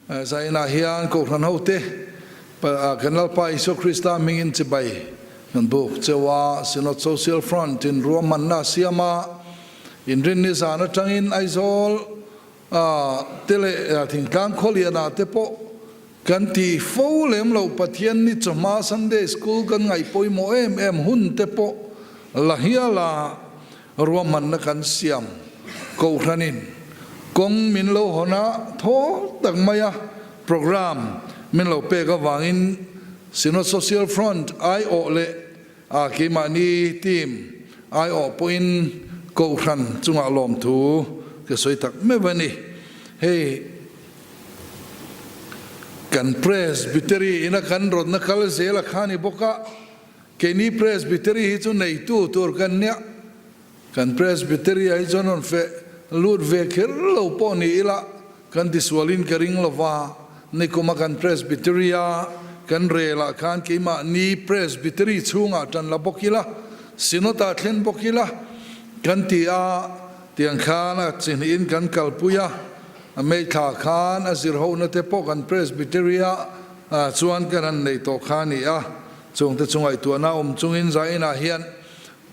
Zainah hian Kohhran hote kan Lalpa Isua Krista hmingin chibai kan buk cheu a, Synod Social Front in ruahmanna a siam a, inrinni zan atangin Aizawl te leh Thingtlang Khawlianah te pawh kan tih fo lem loh Pathian ni chawhma Sunday School kan ngaih pawimawh em em hun te pawh la hial a, Ruahmanna kan siam Kohhranin kawng min lo hawn a, thaw tak maia programme min lo pek avangin Synod Social Front aiawh leh a keimahni team aiawh pawhin Kohhran chungah lawmthu ka sawi tak meuh a ni. Hei kan Presbytery ina kan rawtna kal zel a kha ni bawk a. Keini Presbytery hi chu neitu tur kan nia, kan Presbytery ah hi chuan rawn feh lut ve kher lo pawh ni ila kan tisualin ka ring lova, nikuma kan Presbytery a kan rel ah khan keimahni Presbytery chhungah tan la bawk ila, Synod ah thlen bawk ila kan ti a, tiang khan a chi hnihin kan kalpui a, a meithla khan a zirhona te pawh kan Presbytery ah chuan kan han nei tawh kha a ni a. Chungte chu ngaihtuahna awm chungin Zainah hian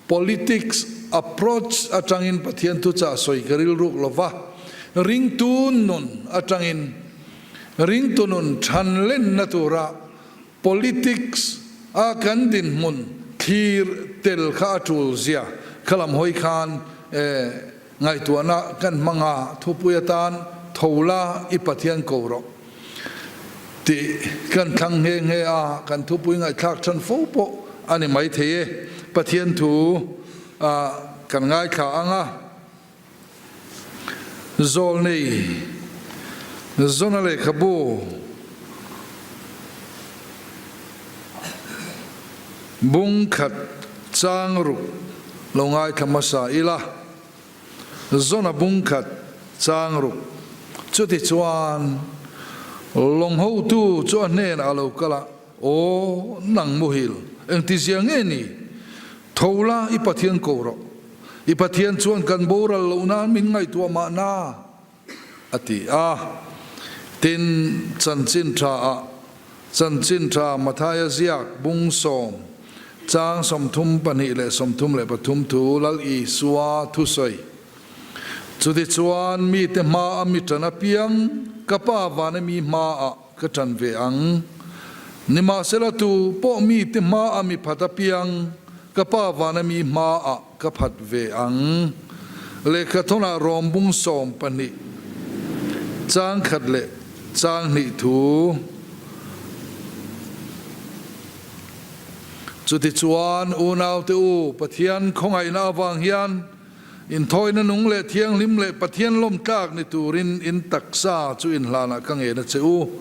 politics approach atangin Pathian thuchah sawi ka rilruk lo va, ringtu nun atangin ringtu nun than lenna tura politics a kan dinhmun thlir tel kha a tul zia kha lam hawi khan ngaihtuahna kan hmang a, thupui atan tho la i Pathian ko rawh. Tih kan thlang nghe nghe a, kan thupui ngaihthlak than fo pawh a ni mai thei e. Pathian thu kan ngaithla ang a, Zawlnei Zona lehkhabu bung khat chang ruk lo ngaithla hmasa ila. Zona bung khat chang ruk. Chuti chuan lawng hotu chu a hnenah a lo kal a, Aw, nang muhil, engtizia nge ni? Tho la, i Pathian ko rawh. I Pathian chuan kan boral loh nan min ngaihtuah mahna, a ti a. Tin, chanchin tha ah Chanchin tha Mathaia ziak bung sawm, chang 32 leh 33 thu Lal Isua thusawi. Chutichuan mite hmaa mi ṭan apiang ka Pa vana mi hmaah ka ṭan ve ang. Nimahsela tu pawh mite hmaa mi phat apiang ka Pa vana mi hmaah ka phat ve ang. Lehkhathawnah Rom bung 12, chang khat leh Chang hnih thu. Chutichuan, unaute u, Pathian khawngaihna avang hian inthawina nung leh thianghlim leh Pathian lawmtlak ni turin in taksa chu inhlanah ka ngen a che u.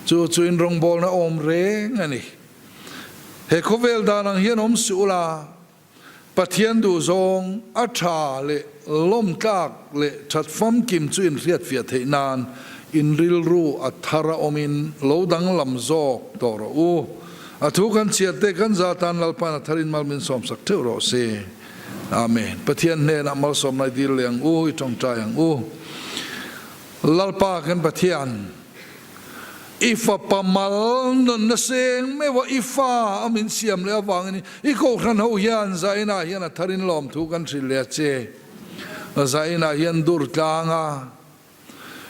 Chu chu in rawngbawlna awm reng a ni. He khawvel dan ang hian awm suh ula, Pathian duhzawng a tha leh lawmtlak leh that famkim chu inhriatfiah theih nan in rilru a thar a awmin lo danglam zawk tawh rawh u. A thu kan chhiat te kan za tan Lalpa'n a tharin mal min sawmsak theuh rawh se. Amen. Pathian hnenah malsawmna i dil leh ang u, i tawngtai ang u. Lalpa kan Pathian. I fapa mal nunna seng meuh a, i fa a min siam leh avangin i kohhran ho hian Zainah hian a tharin lawmthu kan hrilh leh a che. Zainah hian dur tlang a,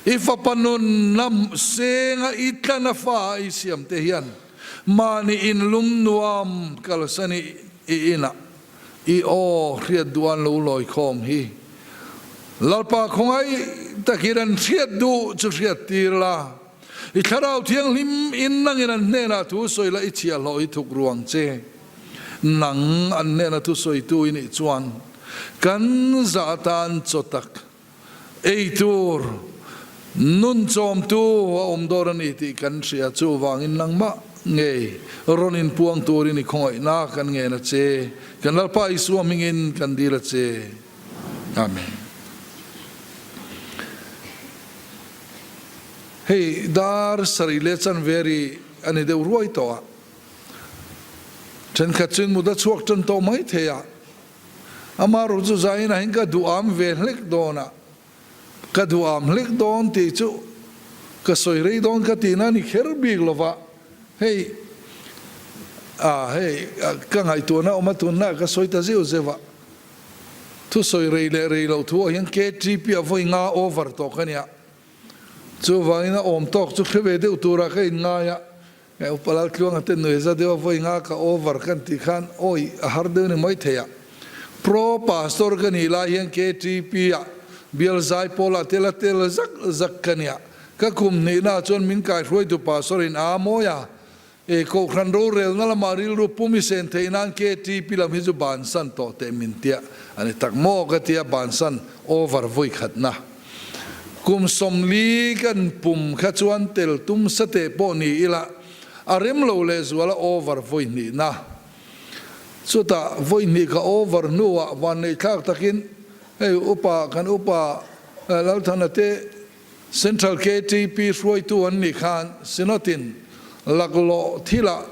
i fapa nunna senga i tlan a fa a i siam te hian mahni inlum nuam kalsan i i inah I aw hriat duh an lo lawi khawm hi. Lalpa khawngaih takin an hriat duh chu hriat tir la. I Thlarau Thianghlim in nangin an hnenah thu sawi la i chhiahhlawh hi thuk ruang che. Nang an hnena thu sawitu i nih chuan kan za atan chaw tak ei tur nun chawmtu a awm dawr a ni tih kan hria. Chuvangin nangmah ngei rawn inpuang turin i khawngaihna kan ngen a che. Kan Lalpa Isua hmingin kan dil a che. Amen. Hei dar sarih leh chanve ri a ni deuh ruai tawh a, thenkhat chuin mut a chhuak tan tawh mai thei a. Ama ru chu zain ah hin ka duham ve hlek dawn a, ka duham hlek dawn tih chu Ka sawi rei dawn ka tihna a ni kher bik lova, hei ah hei ka ngaihtuahna awm a tunna ka sawi ta zeuh zeuh a, thu sawi rei leh rei loh thu ah hian KTP a vawi nga over tawh ka nia, chuvangin a awm tawk chu hre ve deuh turah ka inngai a, Upa Laltluanga te nuiza deuh a vawi nga ka over kan tih khan awi a har deuh ni mai thei a. Pro Pastor ka nih lai hian KTP ah bial zai pawl ah tel a tel zak zak ka nia. Ka kum hnihna ah chuan min kaihruaitu Pastor in aa mawi a, e Kohhran rorelna lamah rilru pum i sen theih nan KTP lam hi chu bansan tawh teh min tia a ni tak maw ka tia bansan over vawi khatna. Kum 40 kan pum kha chuan tel tum sateh pawh ni ila a rem lo lehzual a over vawi hnihna. Chutah vawi hnih ka over hnuah vanneihthlak takin hei upa kan upa Lalthana te Central KTP hruaitu an nih khan Synod in laklawh thilah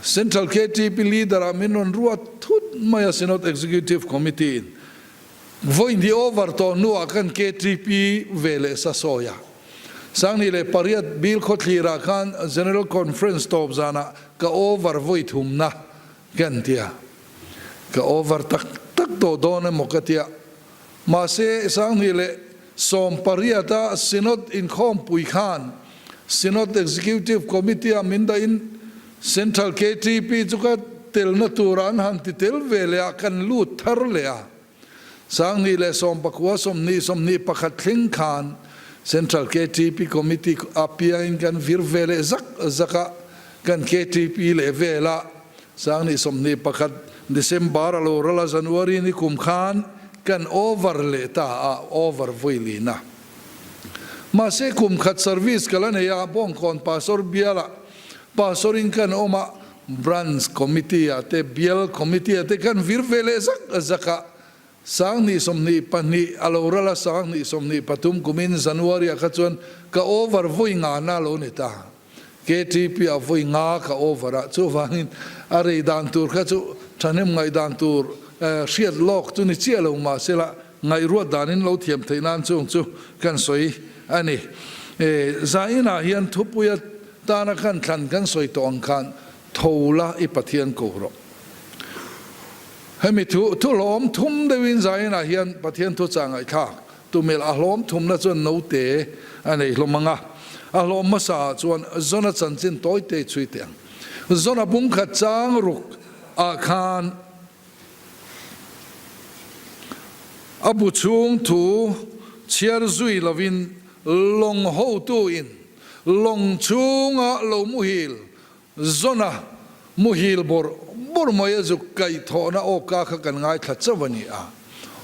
Central KTP leader ah min rawn ruat thut mai a Synod Executive Committee in Vawi hnih over tawh hnuah kan KTP ve leh sa sawi a. 2008 Bill khawthlirah khan General Conference tawp zanah ka over vawi thumna kan tia. Ka over tak tak tawh dawn emaw ka tia. Mahse 2018 a Synod inkhawmpui khan Synod Executive Committee-ah min dahin Central KTP chu ka telna tura an han ti tel ve leh a, kan lut thar leh a. 2019, 20, 21 thleng khan Central KTP Committee a piangin kan vir ve leh zak zak a, kan KTP leh vel a. 2021 December a lo ral a, January ni kum khan kan over leh ta a, over vawi lina. Mahse kum khat service ka la nei a, Bawngkawn Pastor bialah Pastor in kan awm a, Branch Committee ah te Bial Committee ah te kan vir ve leh zak zak a, 2022 a lo ral a, 2023 kumin January ah kha chuan ka over vawi ngana a lo ni ta. KTP ah vawi nga ka over a, chuvangin a rei dan tur kha chu thahnem ngaih dan tur hriat lawk chu ni chiah lo mahsela ngaihruat danin lo thiam theih nan chung chu kan sawi a ni. Zainah hian thupuia tana kan thlan kan sawi tawh ang khan tho la i Pathian ko rawh. Hemi thu thu hlawm thum deuhin Zainah hian Pathian thuchah ngaihthlak Tumel a hlawm thumna chuan note a nei hlawm ang a, a hlawm hmasa ah chuan Zona chanchin tawi te chhui teh ang. Zona bungkhat chang ruk ah khan a bu chhung thu chhiar zui lovin lawng hotu in lawng chhunga lo muhil Zona muhil bawrh bawrh mai a zuk kaihthawhna awka kha kan ngaithla chauh a ni a.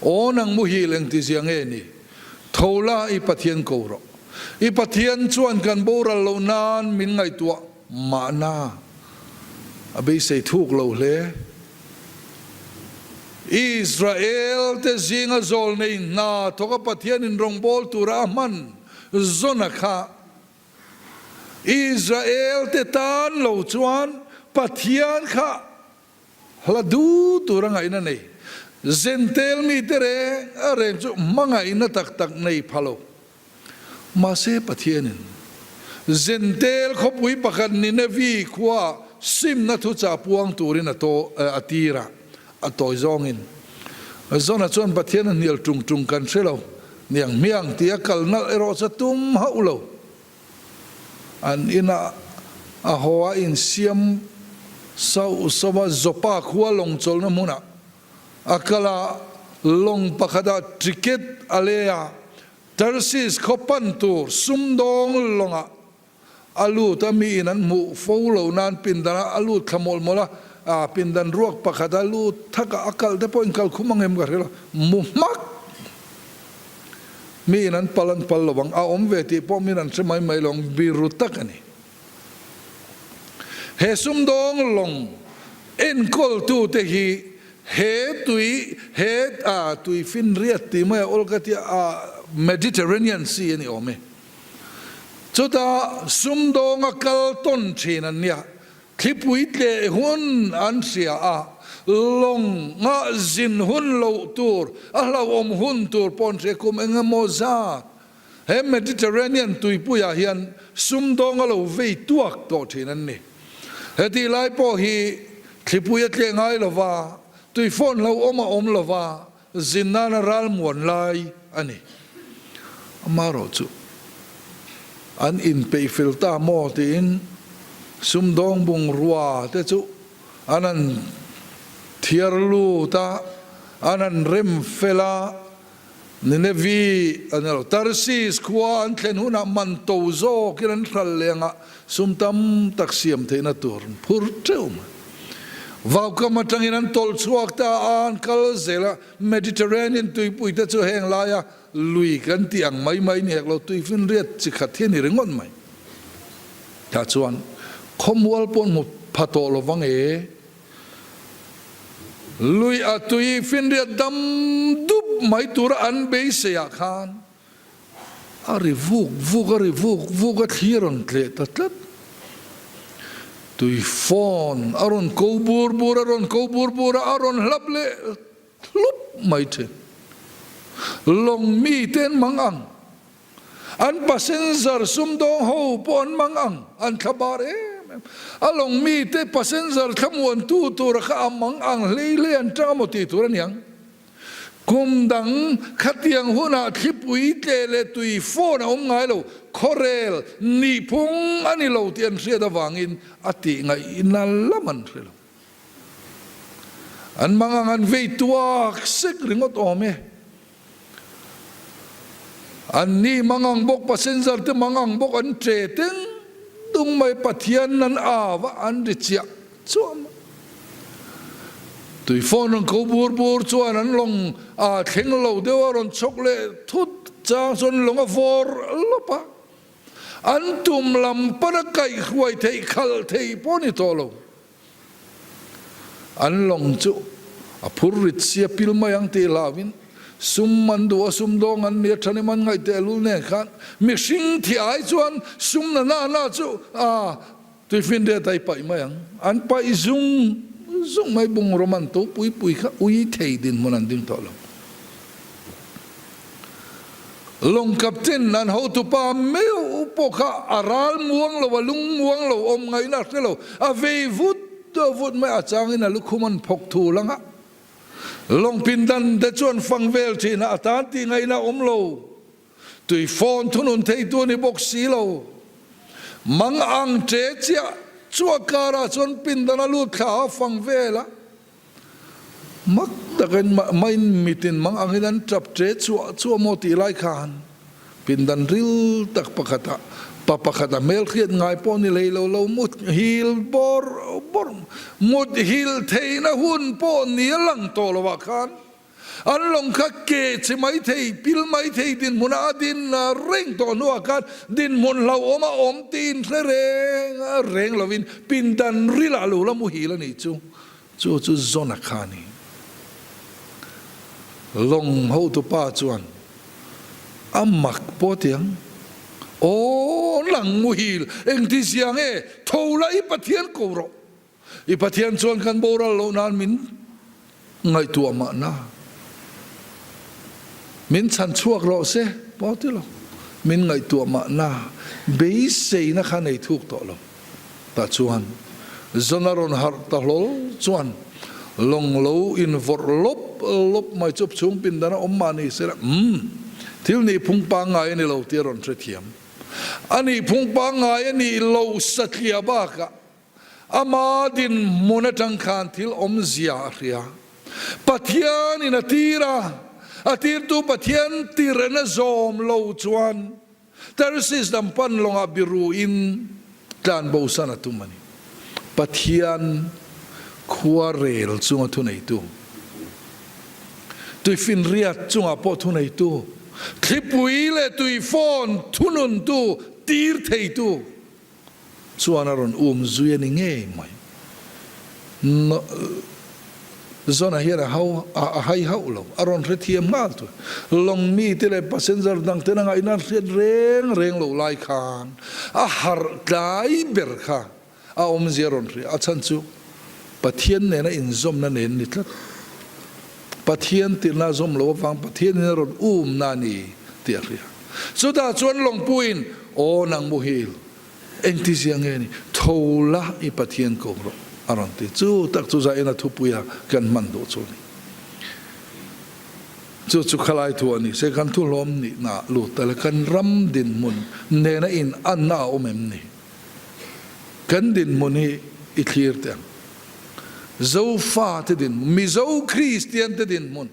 Aw nang muhil engtizia nge ni? Tho la i Pathian ko rawh. I Pathian chuan kan boral loh nan min ngaihtuah mahna a beisei thuk lo hle. Israel te zinga zawlnei hna thawka Pathianin rawngbâwl tura a hman Zona kha Israel te tan lo chuan Pathian kha hla du tur a ngaihna nei. Zentel mite reng a reng chu hmangaihna tak tak nei pha lo. Mahse Pathianin Zentel khawpui pakhat Ninevi khua simna thuchah puang turin a to a tir a, a tawi zawngin Zona chuan Pathian a hnial tung tung kan hre lo. Niang hmiang tia kal nalh erawh chu tum hauh lo. An inah a haw a insiam sauh sauh a, Joppa khua lawng chawlhna hmunah a kal a, lawng pakhatah ticket a lei a, Tarsis khaw pan tur sumdawng lawngah A lut a, miin an hmuh fo lo nan pindanah a lut thla mawlh mawlh a, a pindan ruak pakhat a lut thak a, a kalh te pawhin kal khum ang em ka hre lo, mu hmak! Miin an pal an pal lo ang, a awm ve tih pawh miin an hre mai mai lo ang, biru tak a ni. He sumdawng lawng enkawltute hi he tui, he a tuifinriat tih mai a awl ka tia, a Mediterranean Sea a ni awm e. Chutah sumdawnga kal tawn thin an nia, thlipui tleh hun an hria a, lawng ngah zin hun loh tur, a hlauhawm hun tur pawh an hria kum eng emaw zat. He Mediterranean tuipuiah hian sumdawnga lo vei tuak tawh thin an ni. Hetih lai pawh hi thlipui a tleh ngai lova, tuifawn hlauhawm a awm lova, zin nana ral muan lai a ni. Amaherawh chu an inpeih fel ta maw tiin sumdawng bungrua te chu an han thiar lut a, an han rem fel a, Ninevi a ni lo, Tarsis khua an thlen hunah man to zawkin an hral leng a, sum tam tak siam theihna tur an phur teuh mai. Vaukam atangin an tawlh chhuak ta a, an kal zel a, Mediterranean tuipui te chu heng laia lui kan tih ang mai mai ni hek lo, tuifinriat chi khat hi a ni ringawt mai. Tah chuan khawmual pawh an hmu pha tawh lo vang e. Lui a tui finriat dam dup mai tura an beiseiah khan a ri vuk vuk a ri vuk vuk a thli a rawn tleh ta tlat. Tui fawn a rawn ko bur bur a rawn ko bur bur a, a rawn hlap leh hlup mai thin. Lawng mite an mang ang. An passenger sumdawng ho pawh an mang ang, an thla bar em em. A lawng mite passenger thlamuantu tura kha a mang ang hlei hlei an tang amaw tih tur a niang. Kum dang khatiang hunah thlipui tle leh tui phone a awm ngai lo, khawrel nihphung a ni lo tih an hriat avangin a tih ngaihna lam an hre lo. An mang ang an vei tuak sek ringawt awm e. An ni mangang bawk, passenger te mangang bawk an che teng tung mai, Pathian an au a, an ri chiah chuah mai. Tui phone rawn ko bur bur chuan an lawng a thleng lo deuh a, rawn chhawk leh thut chang chuan lawng a vawr lawp a, an tum lam pana kaihhruai theih khalh theih pawh a ni tawh lo. An lawng chu a phur rit sia pil mai ang tih hlauhin sum an duh a, sum dawng an nia thanem an ngaih tehlul nen khan mihring thi ai chuan sum na na na chu a tuifinriat a i paih mai ang. An paih zung zung mai bungraw man to pui pui kha ui thei dinhmun an ding tawh lo. Lawng captain an hotupa meuh pawh kha a ral muang lo, a lung muang lo, awm ngaihna a hre lo, a vei vut vut mai, a changin a lukhum an phawk thul ang a, lawng pindan te chuan fang vel thin a, a tan tih ngaihna a awm lo, tui phone thunun theitu a ni bawk si lo, mang ang che chiah chuah karah chuan pindan a lut thla a fang vel a. Mak takin main mitin mang angin an tap che chuah chuah maw tih lai khan pindan ril tak pakhatah pa pakhat a hmelhriat ngai pawh ni hlei lo lo mut hil bawr bawr mut hil theihna hun pawh ni a lang tawh lo ah khan an lawng kha ke che mai thei pil mai thei dinhmunah a din reng tawh hnuah khan dinhmun hlauhawm a awm tiin hre reng reng lovin pindan rilah lo la muhil a nih chu. Chu chu Zona kha a ni. Lawng hotupa chuan a mak pawh tiang, Aw lang muhil, engti zia nge? Tho la i Pathian ko rawh. I Pathian chuan kan boral loh nan min ngaihtuah mahna. Min chhan chhuak rawh se pawh ti lo. Min ngaihtuah mahna beiseina kha nei thuk tawh lo. Tah chuan Zona rawn harh ta hlawl chuan lawng lo invawrh lawp lawp mai chu chhung pindan a awm mah ni sela, umm, thil nih phung pangngai a ni lo tih a rawn hrethiam. A nih phung pangngai a nih loh satliah bakah ama dinhmun atang khan thil awmzia a hria. Pathianin a tir a, a tirtu Pathian tirhna zawm lo chuan Tarsis lam pan lawngah biru in tlan bosan a tum a ni. Pathian khua rel chunga thuneitu, tuifinriat chungah pawh thuneitu, thlipui leh tuifawn thununtu, tir theitu chuan a rawn um zui a ni ngei mai. Zona hian a hau a hai hauh lo, a rawn hrethiam nghal thu. Lawng mite leh passenger dangten a ngaihna an hriat reng reng loh lai khan a harh tlai ber kha a awmzia a rawn hria. A chhan chu Pathian nena inzawmna nen ni tlat. Pathian tirhna a zawm loh avang Pathianin a rawn umna a ni tih a hria. Chutah chuan lawngpuiin, Aw nang muhil, engtizia nge ni? Tho la i Pathian ko rawh, a rawn ti. Chu tak chu zaina thupuia kan hman duh chu a ni. Chu chu khalai thu a ni. Se kan thuhlawm nihna lut ta le kan ram dinhmun nena in anna a awm em ni? Kan dinhmun hi i thlir teh ang. Zofa te dinhmun, Mizo Kristian te dinhmun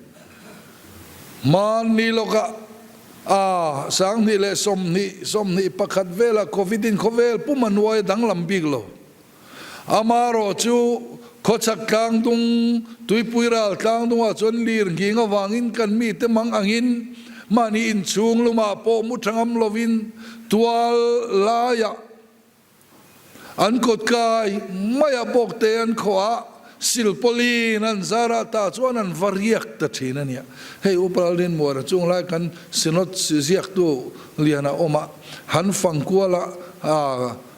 hmanni lawkah a 2020, 21 velah Covid in khawvel pum a nuai a danglam bik lo. Amarawh chu khawchhak tlangdung, tuipui ral tlangdungah chuan lir nghing avangin kan mite mang angin mahni inchhung lumah pawh mu tha ngam lovin tual laiah an kawt kai maiah bawkte an khawh a, silpawlin an zarah tah chuan an va riak ta thin a nia. Hei Upa Lalrinmuana chunglai kan Synod ziaktu lian a awm a, han fangkual a,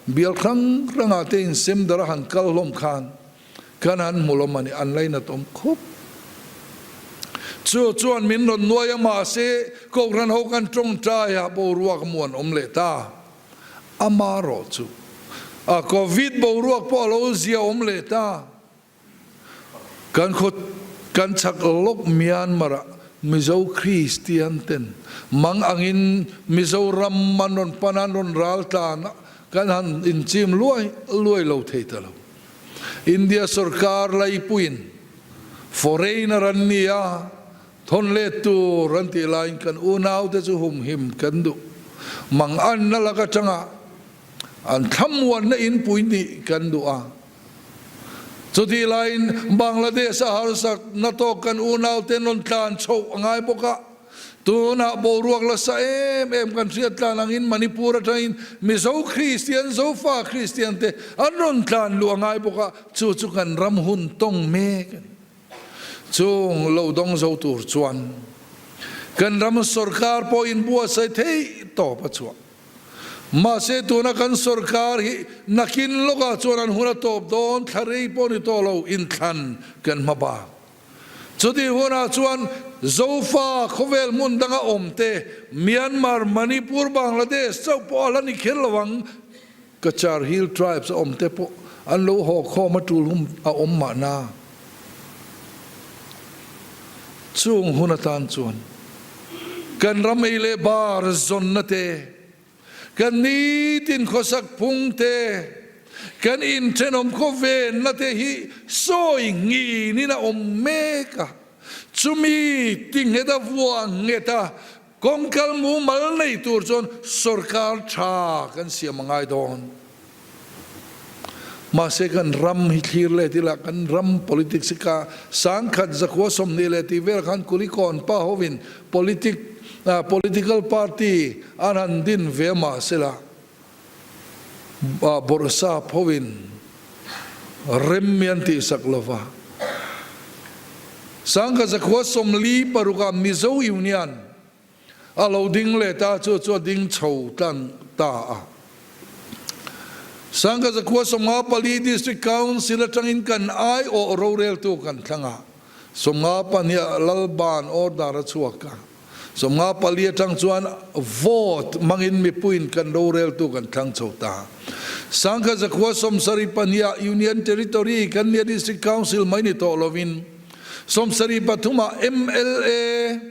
Bial hrang hrangah te insem dara han kal hlawm khan kan han hmu lawm a ni, an lainat awm khawp. Chu chuan min rawn nuai a, mahse Kohhran ho kan tawngtai a, boruak muan awm leh ta. Amarawh chu a Covid boruak pawh a lo zia awm leh ta. Kan khaw kan chak lawk Myanmar ah Mizo Kristian ten mang angin Mizoram an rawn pan a, an rawn ral tlan a, kan han inchim luai luai lo thei ta lo. India sorkar laipuiin foreigner an ni a, thawn let tur an tih laiin kan unaute chu humhim kan duh. Mang anna lak atanga an thlamuanna inpui nih kan duh a. Chutih laiin Bangladesh a harsak na tawk kan unaute rawn tlan chhoh a ngai bawk a, tunah boruak la sa em em kan hriat tlan angin Manipur atangin Mizo Kristian, Zofa Kristian te an rawn tlan luh a ngai bawk a, chu chu kan ram hun tawng mek a ni. Chung lo dawng zo tur chuan kan ram sorkar pawh inbuatsaih theih tawp a chhuah. Mahse tuna kan sorkar hi nakin lawkah chuan an hun a tawp dawn thla rei pawh ni tawh lo inthlan kan hma bak. Chutih hunah chuan Zofa khawvel hmun danga awmte Myanmar, Manipur, Bangladesh chauh pawh a la ni kher lo ang. Cachar Hill Tribes a awmte pawh an lo haw khawm a tul hum a awm mahna. Chung hun atan chuan kan ram ei leh bar zawnna te, kan nitin khawsak phung te, kan inthenawm khawvenna te hi sawi nginin a awm mek a. Chumi tinghet a vuah nghet a, Kawngkal mumal nei tur chuan sorkar tha kan siam a ngai dawn. Mahse kan ram hi thlir let ila kan ram politics hi ka sangkhat zakhua 20 leh tih vel khan Kulikawn pa hovin politic political party an han din ve mahsela bawrhsap hovin rem mi an tihsak lova. Sangkhat zakhua 46 ah Mizo Union a lo ding leh ta chu chu a ding chho tlang ta a. Sangkhat zakhua 54 District Council atangin kan aiawh roreltu kan thlang a, 52 ah Lalban order a chhuak a. 54 atang chuan vote hmangin mipuiin kan roreltu kan thlang chho ta. 1972 ah Union Territory kan nia District Council mai ni tawh lovin 73 ah mla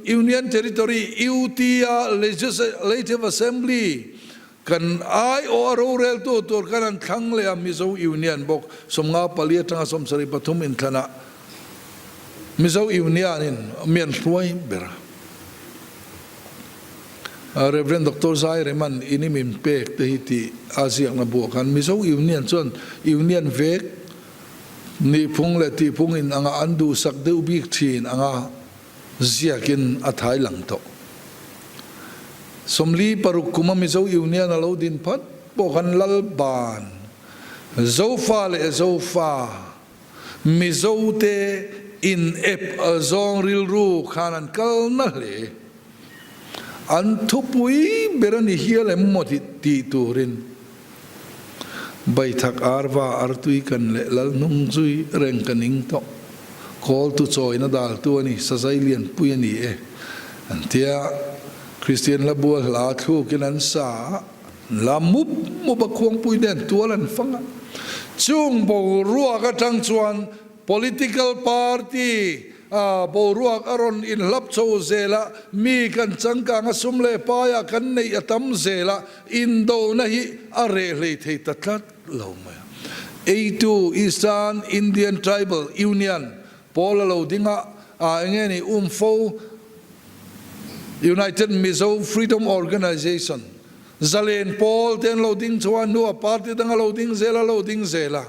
Union Territory UT a Legislative Assembly kan aiawh a roreltu tur kan han thlang leh a Mizo Union bawk 54 atanga 73 inthlanah Mizo Union in mi an hruai ber a. Rev. Doctor Zai Reman in i min pek te hi tih a ziakna buah khan Mizo Union chuan Union vek nihphung leh tihphung in anga an duhsak deuh bik thin anga ziakin a thai lang tawh. 46 kuma Mizo Union a lo din phat pawh khan Lalban, Zofa leh Zofa, Mizo te in ep zawng rilru khan an kal na hle. An thupui ber a ni hial em maw tih turin Baithak Arva Artui kan leh Lalhnung zui reng ka ning tawh. Kawltu chawina daltu a ni, Sazai Lianpui a ni e an tia. Kristian hla bua hla thlukin an sa a, an la mup mup a, khuangpui nen tual an fang a. Chung boruak atang chuan political party a boruak a rawn inhlap chho zel a, mi kan changkang a sum leh paiah kan neih a tam zel a, indona hi a reh hlei thei ta tlat lo mai a. Eitu Eastern Indian Tribal Union Pawl a lo ding a, a enge ni UMFO, United Mizo Freedom Organisation, Zalen Pawl te an lo ding chho a, hnuah party dang a lo ding zel a lo ding zel a.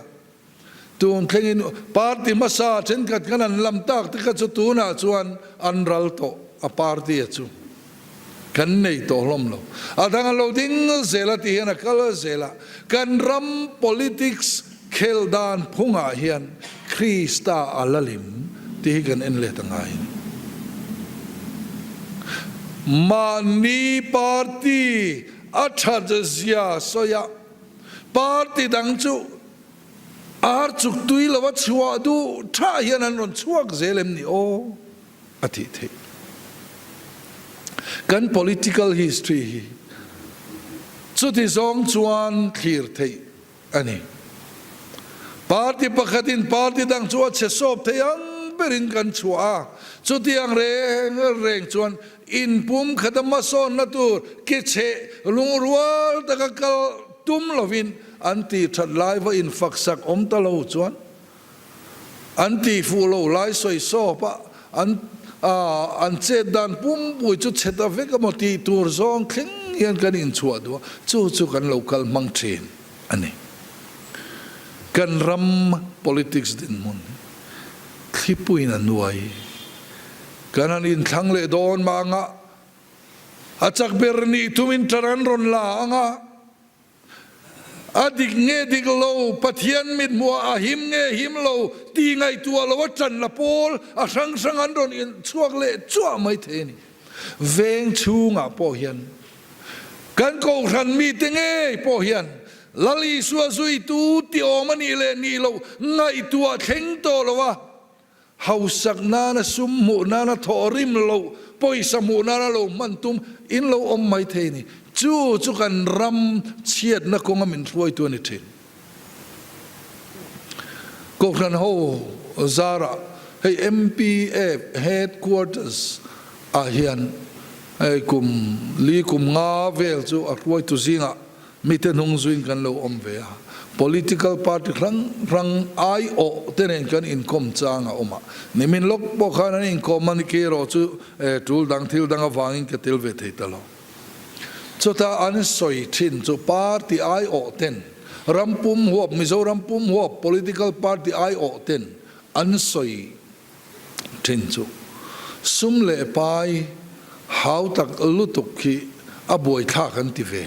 Tun thlengin party hmasa thenkhat khan an lam tak te kha chu tunah chuan an ral tawh a party a chu kan nei tawh hlawm lo. A dang a lo ding zel a tih hian a kal zel a, kan ram politics khel dan phungah hian Krista a la lim tih hi kan en let a ngai. Mahni party a that zia sawi a, party dang chu ar chuk tui lo a chhuah duh thah hian an rawn chhuak zel em ni aw a tih theih. Kan political history hi chuti zawng chuan thlir theih a ni. Party pakhatin party dang chu a chhe sawp thei ang berin kan chhuah a, chutiang reng reng chuan inpum khata hmasawnna tur ke chhe lungrual taka kal tum lovin an tih that lai va infaksak awm ta lo chuan an tih fuh lo lai sawi sawp a, an an chet dan pumpui chu chhe ta vek emaw tih tur zawng thleng hian kan inchhuah duh a, chu chu kan lo kal hmang thin a ni. Kan ram politics dinhmun hi thlipuiin a nuai. Kan han inthlang leh dawn mah anga a chak ber nih tumin ṭan an rawn la ang a. A dik nge dik lo, Pathian mit hmuhah a him nge him lo tih ngaihtuah lo a ṭan la pawl a hrang hrang an rawn inchhuak leh chuah mai thei a ni. Veng chhungah pawh hian kan kohhran mite ngei pawh hian Lal Isua zuitu ti awm a nih leh nih loh ngaihtuah thleng tawh lo a, Hausak nana sum hmuh nana thawh rim loh, pawisa hmuh nana lo hman tum in lo awm mai thei a ni. Chu chu kan ram chhiatna kawnga min hruaitu a ni thin. Kohhran ho zarah hei MPF Headquarters ah hian hei kum li kum nga vel chu a hruaitu zingah Mite hnung zuiin kan lo awm ve a, political party hrang hrang aiawh te nen kan inkawm chang a awm a, nimin lawk pawh khan an inkawm a ni khi erawh chu tul dang thil dang avangin ka tel ve thei ta lo. Chutah an sawi thin chu party aiawh ten ram pum huap Mizoram pum huap political party aiawh ten an sawi thin chu sum leh pai hau tak lutuk hi a buaithlak an ti ve.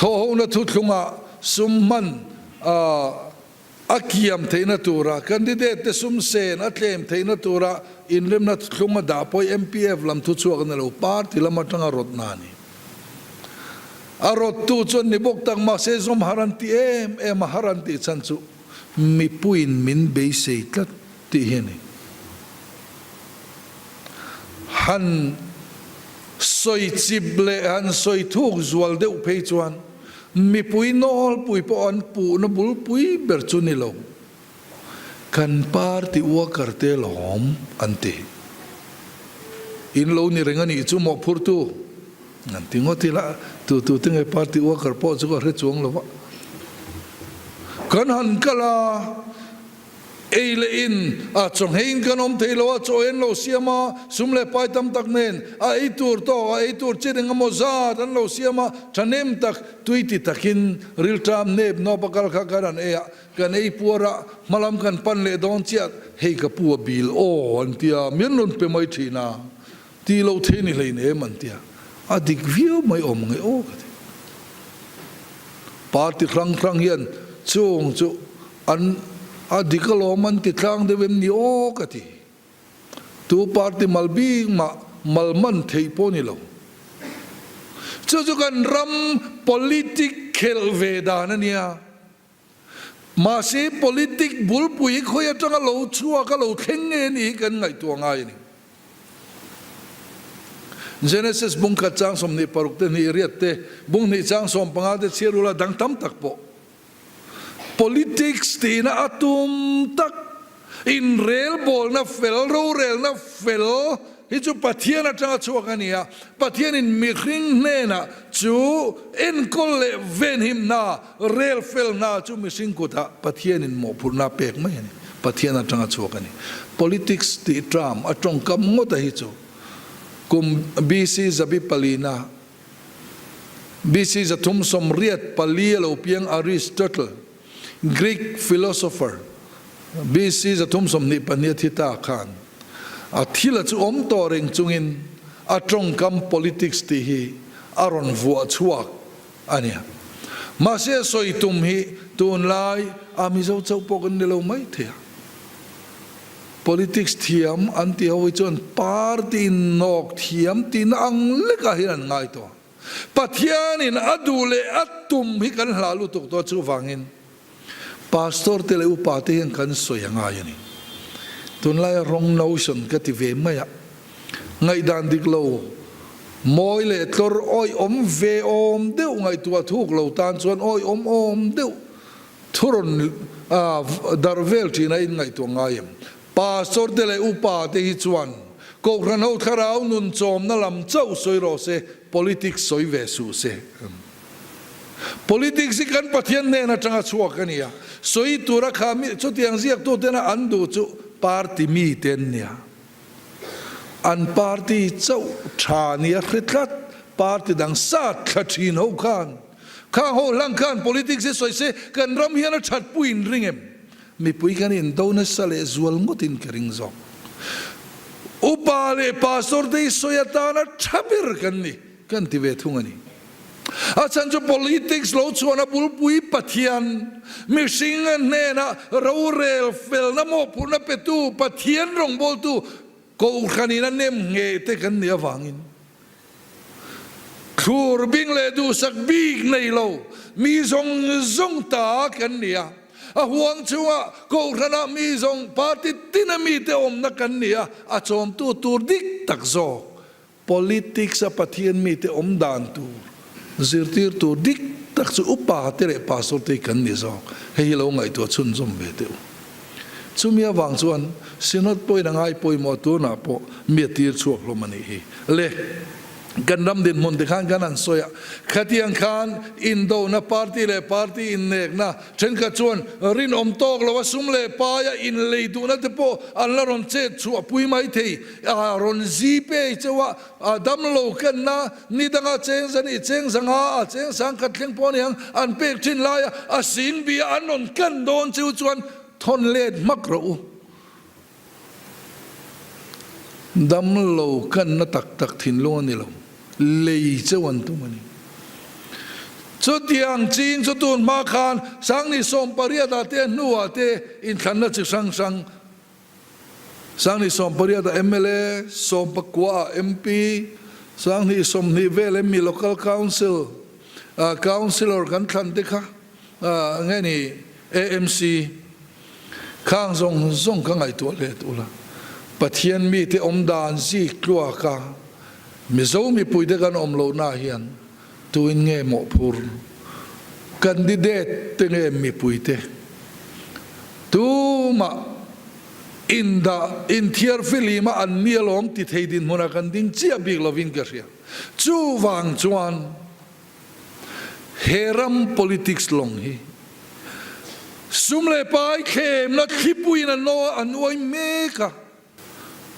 Thawhhona thuthlungah sum hman a kiam theihna tura candidate te sum sen a tlem theihna tura inremna thuthlung a dah pawh MPF lam thuchhuak a ni lo, party lam atanga rawtna a ni. A rawttu chuan ni bawk tak mahse zawm har an ti em em a, har an tih chhan chu Mipuiin min beisei tlat tih hi a ni. Han sawi chip leh han sawi thuk zual deuh phei chuan mipui nawlpui pawh an puhna bulpui ber chu ni lo. Kan party worker te lawm an ti. In lo ni reng a nih chu mawhphurtu an ti ngawt ila, tu tu te nge party worker pawh chu ka hre chuang lo va. Kan han kal a, ei leh in a chawngheiin kan awm thei lo a, chaw en lo siam a, sum leh pai tam tak nen a ei tur tawk, a ei tur chi eng emaw zat an lo siam a, thahnem tak, tui ti takin rilṭam nep nawp a kal kha kan han ei a, kan ei puar a, hmalam kan pan leh dawn chiah, hei ka pu a bil aw an ti a, min rawn pe mai ṭhin a. Ti lo thei ni hlei nem an tia, a dik viau mai awm nge aw ka ti. Party hrang hrang hian chung chu an a dik alawm an ti tlang deuh em ni aw ka ti. Tu party mal bik mah mal man theih pawh ni lo. Chu chu kan ram politic khelh ve dan a nia. Mahse, politic bulpui hi khawi atanga lo chhuak a lo thleng nge ni hi kan ngaihtuah ngai a ni. Genesis bung khat chang 26 te hnih riat te, bung hnih chang 15 te chhiar ula dang tam tak pawh. Politics tihna a tum tak, inrelbawlna fel, rorelna fel hi chu Pathian atanga chhuak a ni a, Pathianin mihring hnenah chu enkawl leh venhim hna, rel fel hna chu mihring kutah Pathianin mawhphurhna a pek mai a ni. Pathian atanga chhuak a ni. Politics tih term a tawngkam ngawta hi chu kum BC zabi palina BC 384 a lo piang Aristotle, Greek philosopher, BC 322 a thi ta khan a thil a chu awm tawh reng chungin a tawngkam politics tih hi a rawn vuah chhuak a nia. Mahse a sawi tum hi tunlai a Mizo chauh pawh kan ni lo mai thei a. Politics thiam an tih ho hi chuan party in nawk thiam tihna ang lekah hian an ngai tawh a. Pathianin a duh leh a tum hi kan hlah lutuk tawh chuvangin Pastor te leh upa te hian kan sawi a ngai a ni. Tunlaia wrong notion ka ti ve mai a, ngaihdan dik lo, mawi leh tlawr awihawm ve awm deuh ngaihtuah thuk lo tan chuan awihawm awm deuh Thu rawn darh vel thin a inngaihtuah ngai em? Pastor te leh upa te hi chuan Kohhran ho thlarau nun chawmna lam chauh sawi rawh se, politics sawi ve suh se. Politics hi kan Pathian hnen atanga chhuak a nia, sawi tura kha mi chutiang ziaktu tena an duh chu party mi te an nia. An party chauh tha nia hre tlat, party dang sat thla thin ho khan Khang ho hlang khan politics hi sawi se kan ram hian a that pui in ring em? Mipui kan indo nasa leh zual ngawt in ka ring zawk. Upa leh pastor te hi sawi atana tha ber kan ni kan ti ve thung a ni. A chhan chu politics lo chhuahna bulpui Pathian, mihring hnena rorel felna mawhphurhna petu Pathian rawngbawltu Kohhranin a nem ngheh te kan nih avangin Thlur bing leh duhsak bik nei lo mi zawng zawng ta kan ni a, a huang chungah Kohhranah mi zawng party tina mite awmna kan ni a, a chawmtu tur dik tak zawk politics a Pathian mite awm dan tur zirtir tur dik tak chu upa te leh pastor te hi kan ni zawk. Hei hi lo ngaihtuah chhunzawm ve teh u. Chumi avang chuan Synod pawhin a ngai pawimawh tunah pawh mi a tir chhuak hlawm a nih hi. Le, kan ram dinhmun te khan kan han sawi a, khatiang khan indona party leh party innekna thenkhat chuan rinawm tawk lo a sum leh paia inlei duhna te pawh an la rawn chet chhuah pui mai thei a, rawn zi pei cheu a, a damlo kenna ni danga cheng zani cheng zanga a cheng sangkhat thleng pawh a ni ang an pek thin laia a sing bia an rawn ken dawn cheu chuan Thawn let hmak rawh u. Damlo kanna tak tak thinlung a ni lo, lei cheu an tum a ni. Chutiang ching chu tun hma khan Sangni 18 ah te a hnuah te inthlanna chi hrang hrang Sangni 18 ah mla, 19 ah MP, Sangni 20 vel emmi Local Council Councillor kan thlan te kha Nge ni AMC khang zawng zawng ka ngaihtuah let ula, Pathian mite awm dan zik tluaka Mizo mipuite kan awm lohna hian tuin nge mawhphur? Candidate te nge mipuite? Tumah indah inthiar filima an ni alawm ti thei dinhmunah kan ding chiah bik lovin ka hria. Chuvang chuan He ram politics lawng hi sum leh pai thlemna thlipuiin a naw a nuai mek a.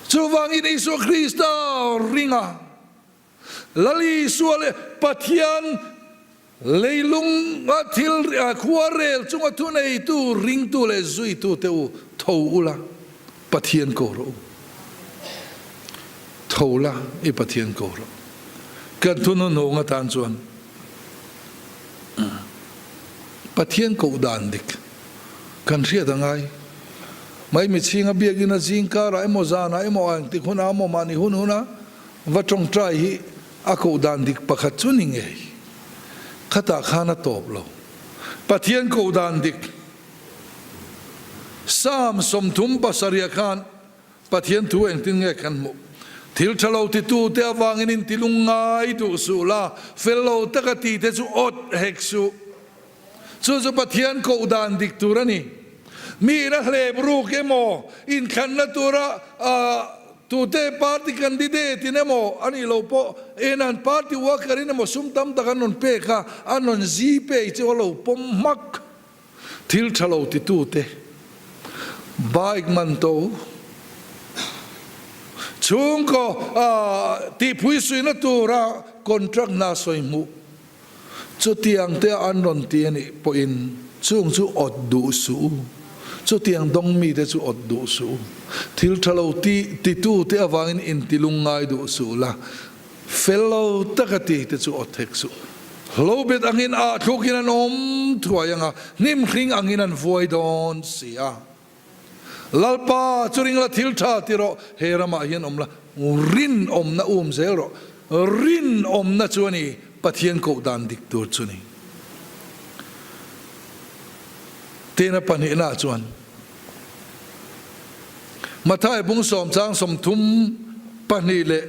Chuvangin Isua Krista ringa Lal Isua leh Pathian leilunga thil khuarel chunga thuneitu ringtu leh zuitute u tho ula Pathian ko rawh u. Tho la i Pathian ko rawh. Kan thunuhnung atan chuan Pathian koh dan dik kan hriat a ngai. Maimichhinga biakina zingkarah emaw zanah emaw a engtik hunah emaw mahni hun huna va tawngtai hi a koh dan dik pakhat chu ni ngei. Khatah khan a tawp lo. Pathian koh dan dik Psalm 37 khan Pathian thu engtin nge kan hmuh? Thil tha lo titute avangin intilung ngai duh suh la, fel lo taka tite chu awt hek suh. Chu chu Pathian koh dan dik tur a ni. Mi ina hlep ruk emaw, inthlanna tura tute party candidate in emaw a nih loh pawh en an party worker in emaw sum tam tak an rawn pek a, an rawn zipay chu a lo pawm hmak. Thil tha lo titute bike man to chhungkaw tihpui suihna tura contract hna sawi hmuh chutiang te an rawn ti a nih pawhin chung chu awt duh suh u, chutiang dawng mite chu awt duh suh u. Thil tha lo ti titute avangin intilung ngai duh suh la, Fel lo taka ti te chu awt hek suh. Hlo bet angin ah thlukin an awm thuai ang a, hnim hring angin an vuai dawn si a. Lalpa chu ring la thil tha ti rawh, he ramah hian awm la, rinawmna um zel rawh. Rinawmna chu a ni Pathian koh dan dik tur chu ni. Tena pahnihna chuan Mathai bung sawmchang 32 leh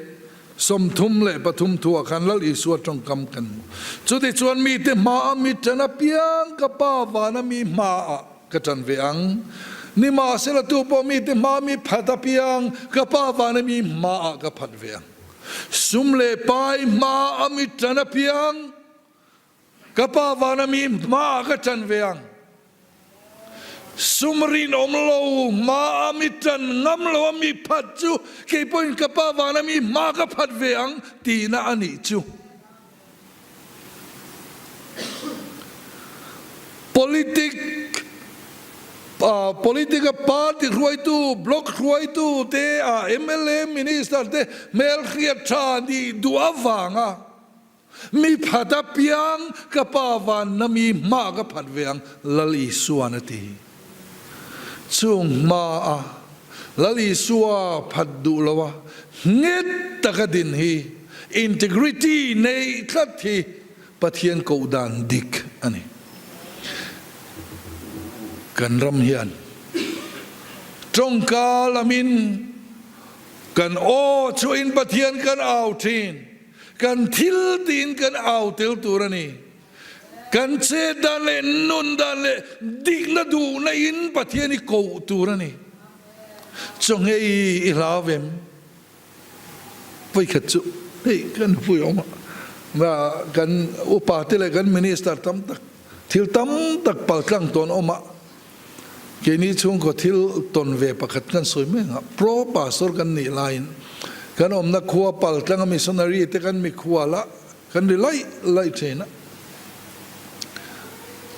33 thuah khan Lal Isua tawngkam kan hmu. Chutichuan mite hmaah mi ṭan apiang ka Pa vana mi hmaah ka ṭan ve ang. Nimahsela tu pawh mite hmaa mi phat apiang ka Pa vana mi hmaah ka phat ve ang. Sum leh pai hmaa mi ṭan apiang Ka pa vana mi hmaah ka ṭan ve ang. Sum rinawm lo hmaah mi ṭan ngam lo a mi phat chu kei pawhin ka pa vana mi hma ka phat ve ang tihna a nih chu. Politic Politic a party hruaitu, block hruaitu te, a mla, minister te hmelhriat ṭha nih duh avanga Mi phat a piang ka pa van na mi hma ka phat ve ang, Lal Isua'n a ti. Chung hma a Lal Isua phat duh lo a nghet taka din hi integrity neih tlat hi Pathian koh dan dik a ni. Kan ram hian tawngka lamin kan aw chhuahin Pathian kan au thin. Kan thil tiin kan au tel tur a ni. Kan chet dan leh nun dan leh dikna duhna in Pathian i koh tur a ni. Chawngei i hlau vem? Vawikhat chu hei kan nupui awm a, kan upa te leh kan minister tam tak thil tam tak paltlang tawn awm a, Keini chhungkaw thil tawn ve pakhat kan sawi mek a, Pro Pastor kan nih laiin kan awmna khua paltlanga missionary te kan mikhual a, kan ri laih laih thin a.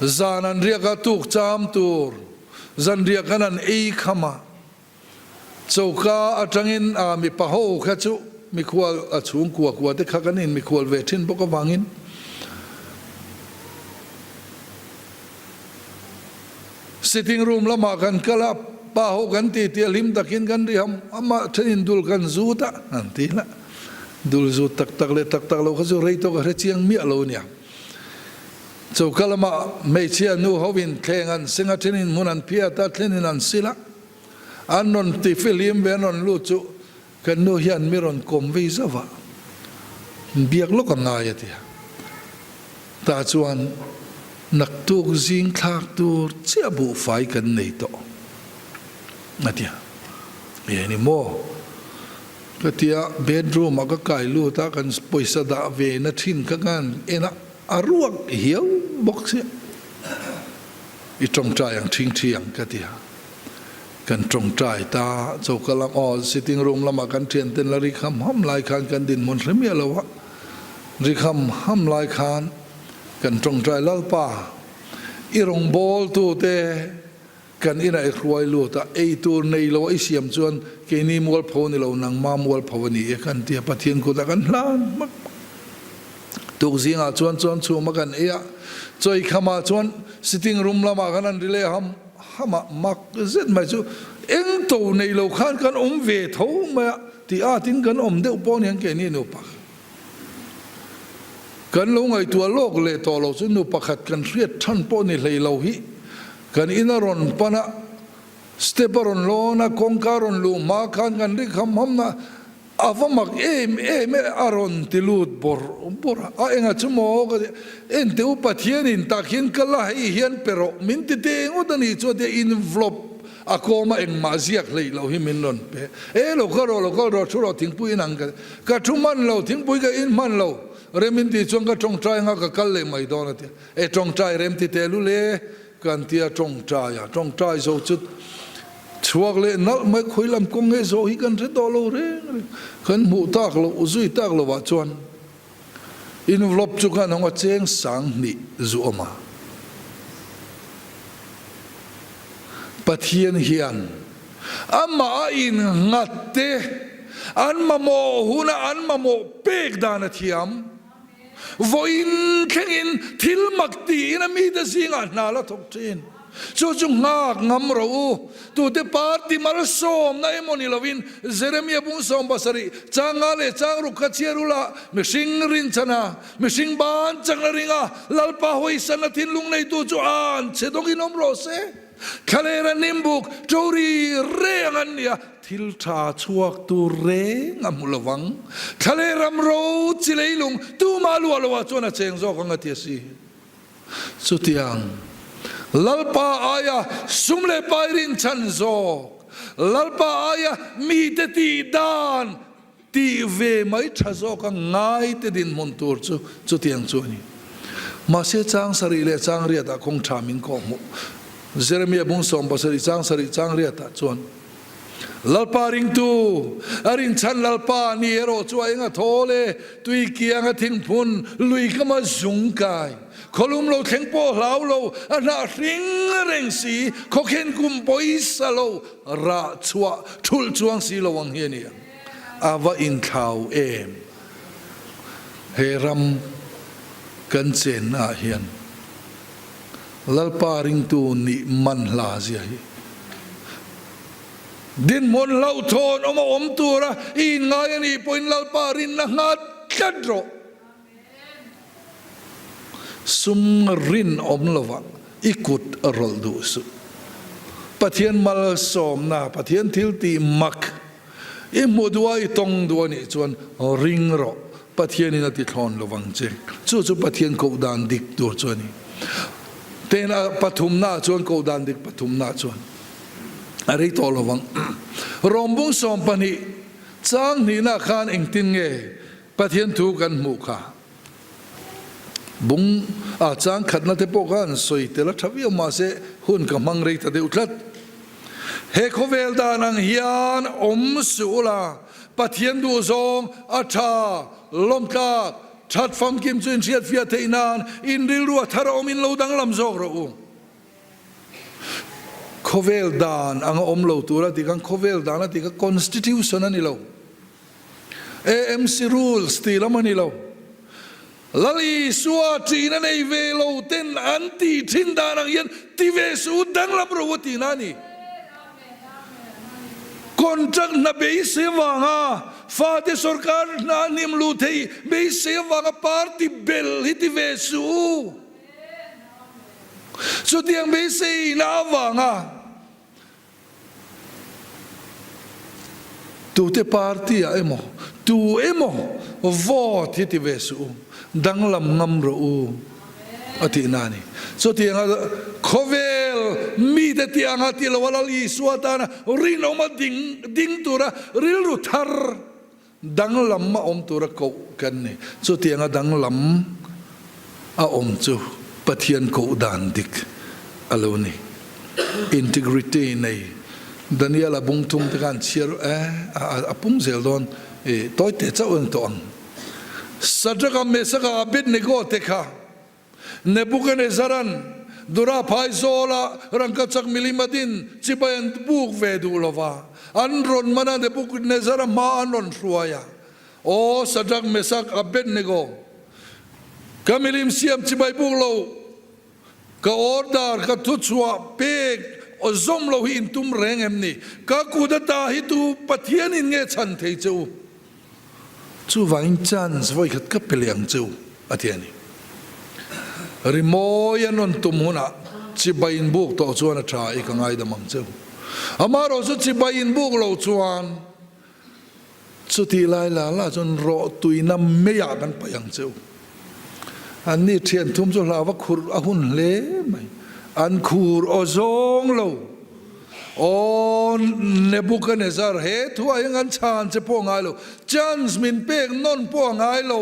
Zan an riak a, tuk cham tur zan riak khan an ei kham a, choka atangin a mipa ho kha chu mikhual a chhungkua kua te kha kan inmikhual ve thin bawk avangin Sitting room lamah kan kal a, pa ho kan ti tih a hlim takin kan ri ham ham a, thenin dul kan zut a, an ti hleh. Dul zut tak tak leh tak tak lo kha chu rei tawk a hre chiang miah lo nia. Choka lamah hmeichhia nu hovin thleng an seng a, thenin hmun an phiat a, thenin an sil a, an rawn ti fihlim ve an rawn lut chu Kan nu hian mi rawn kawm vei zauh a, biak lawk a ngai a ti a. Tah chuan naktuk zing thlak tur chiah buhfai kan nei tawh a ti a. E ni maw? Ka ti a, bedroom ah ka kai lut a, kan pawisa dah ve na thin kha ka han en a, a ruak hiau bawk sia. I tawngtai ang thing thi ang ka ti a. Kan tawngtai ta, choka lam aw sitting room lamah kan thianten la rik ham ham lai khan kan dinhmun hre miah lo a, rik ham ham lai khan kan tawngtai Lalpa i rawngbawltute kan inah i hruai lut a, ei tur nei lo a i siam chuan keini mualpho ni lo nangma mualpho a ni e kan ti a, Pathian kutah kan hlan hmak. Tukzingah chuan chuan chhuma kan ei a, chawikhamah chuan sitting room lamah khan an ri leh ham. Hamah mak zet mai chu eng to nei lo khan kan awm ve tho mai a tih at in kan awm deuh pawh aniang keini nu pakhat kan lo ngaihtuah lawk leh tawh lo chu nu pakhat kan hriat than pawh ni hlei lo hi kan in a rawn pan a step a rawn lawn a kawngka a rawn luh hma khan kan rik ham ham na. A va mak em em e, a rawn ti lut bawrh bawrh a. A enga chu maw ka ti, Enteh u Pathianin tak hian ka la hei hian pe rawh min ti teh ngawt a nih chu a ti a, envelope a kawm a engmah ziak hleih loh hi min rawn pe. E lo kal rawh, lo kal rawh, thu rawh thingpui in ang ka ti. Ka thu hman lo, thingpui ka in hman lo, rem in tih chuan ka tawngtai anga ka kal leh mai dawn a ti a. E tawngtai rem ti teh lul e. Kan tia tawngtai a, tawngtai zo chu chhuak leh nalh mai khawi lam kawng nge zawh hi kan hre tawh lo reng reng. Kan hmuh tak loh, zui tak lovah chuan envelope chu khan hawng a cheng 2000 zu awm a. Pathian hian amah a innghat te an mamawh huna an mamawh pek dan a thiam. Vawiin thlengin thil mak tiin a mite zingah hna la thawk thin. Chu chu nghak ngam rawh u. Tute party malsawmna emaw ni lovin Jeremia bung 70 changa leh changruk kha chhiar ula mihring rinchhana, mihring ban chakna ringa Lalpa hawisanna thinlung neitu chu an che dawngin awm rawh se. Thlalera nimbuk ṭo ri reng an nia. Thil tha chhuak tur reng a hmu lovang. Thlaleh ram ro chi leilung tumah luah loah chuan a cheng zawk ang a ti a si. Chutiang Lalpa aia sum leh pai rinchhan zawk, Lalpa aia mite tih dan tih ve mai tha zawk a ngai te dinhmun tur chu chutiang chu a ni. Mahse chang sarih leh chang riatah kawng tha min kawh hmuh. Jeremia bung 70 chang sarih chang riatah chuan Lalpa ringtu, a rinchhan Lalpa ni erawh chu a eng a thawl e, tui kiang a thingphun, lui kam a zung kai. Khawlum lo thleng pawh hlau lo, a hnah hring reng si, khawkhen kum pawisa lo, rah chhuah thulh chuang si lo ang hi a ni ang. A va inthlau em? He ram kan chenna ah hian Lalpa ringtu nih man hla zia hi. Dinhmun hlauhthawn awm a awm tura i inngai a nih pawhin Lalpa rinna nghat tlat rawh. Sum rinawm lovah i kut a rawlh duh suh. Pathian malsawmna, Pathian thil tih mak i hmuh duh a, i tawng duh a nih chuan ring rawh, Pathianin a ti thlawn lovang che. Chu chu Pathian koh dan dik tur chu a ni. Tena pathumnaah chuan koh dan dik pathumnaah chuan a rei tawh lovang. Rawmbung 12 chang hnihnaah khan engtin nge Pathian thu kan hmuh kha? Bung a chang khatna te pawh kha an sawi tel a tha viau mahse hun ka hmang rei ta deuh tlat. He khawvel dan ang hian awm suh ula, Pathian duh zawng a tha, lawmtlak, that famkim chu inhriatfiah theih nan in rilru a thar a awm in lo danglam zawk rawh u. Khawvel dan anga awm lo tura tih khan khawvel dan a tih kha constitution a ni lo. AMC rules tih lam a ni lo. Lal Isua ṭin a nei ve lo ten an tih ṭhin dan ang hian ti ve suh u, danglam rawh u tihna a ni. Contract hna beisei avanga fate sorkar hna a hnim luh theih beisei avanga party bel hi ti ve suh u. Chutiang beiseina avanga Tute party ah emaw, tu emaw vote hi ti ve suh u, danglam ngam rawh u a tihna a ni. Chutianga khawvel mite tih anga ti lo a Lal Isua tana rinawma ding ding tura rilru thar Danglam a awm tura koh kan ni. Chutianga danglam a awm chu Pathian koh dan dik a lo ni. Integrity nei Daniel-a bung thum te khan chhiar e, a pung zel dawn i tawi te chauh ang tawh ang. Sadraka, Mesaka, Abednego te kha Nebukanezaran Dura phaizawla rangkachak milim a din chibai an buk ve duh lo va, an rawn man a, Nebukadnezara hma an rawn hruai a, Aw Sadrak, Mesak, Abednego, ka milim siam chibai buk lo, ka order, ka thuchhuah pek zawm lo hi in tum reng em ni? Ka kut ata hi tu Pathianin nge chhan thei che u? Chuvangin chance vawikhat ka pe leh ang che u, a ti a ni. Rimawi an rawn tum hunah chibai inbuk tawh chuan a tha i ka ngaidam ang che u. Amaherawhchu chibai inbuk lo chuan. Chutih lai la la chuan rawhtuina meiah kan paih ang che u. Anni thian thum chu hlauva khurh a hun hle mai. An khur aw zawng lo. Aw Nebuchadnezzar, he thuah hian kan chhan che pawh a ngai lo. Chance min pek nawn pawh a ngai lo.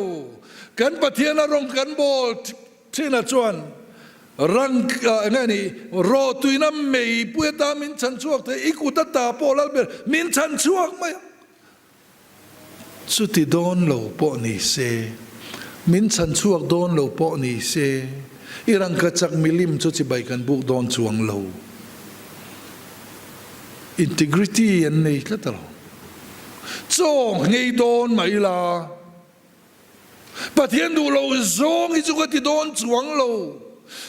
Kan Pathian a rawng kan bawl thinah chuan rang eng nge ni rawhtuina meipui ata min chhan chhuak thei, i kut ata pawh lal ber min chhan chhuak mai ang. Chuti dawn lo pawh ni se, min chhan chhuak dawn lo pawh ni se, i rangkachak milim chu chibai kan buk dawn chuang lo. Integrity an nei tlat alo. Chaw nghei dawn mai la. Pathian duh lo zawng hi chu ka ti dawn chuang lo.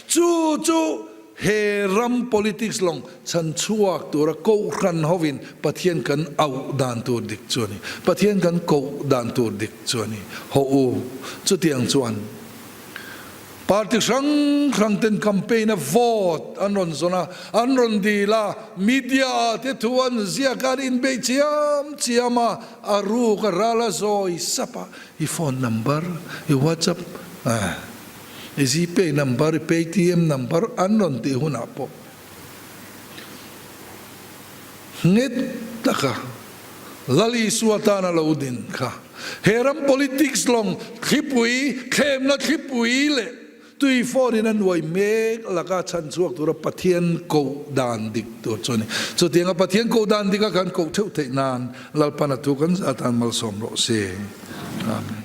Chu chu he ram politics lawng chhan chhuak tura kohhran hovin Pathian kan auh dan tur dik chu a ni. Pathian kan koh dan tur dik chu a ni. Hawh u, chutiang chuan party hrang hrang ten campaign a vote an rawn zawn a, an rawn dil a, media ah te thu an ziak a, an inbeih chiam chiam a, A ruk a ral a zawi sap a, i phone number, i WhatsApp, i Gpay number, i Paytm number an rawn tih hunah pawh nghet taka Lal Isua tan a lo din kha. He ram politics lawng thlipui, thlemna thlipui leh Tui phone in a nuai mek laka chhan chhuak tura Pathian koh dan dik tur chu a ni. Chutianga Pathian koh dan dika kan koh theuh theih nan Lalpan a thu kan zah atan malsawm rawh se. Amen.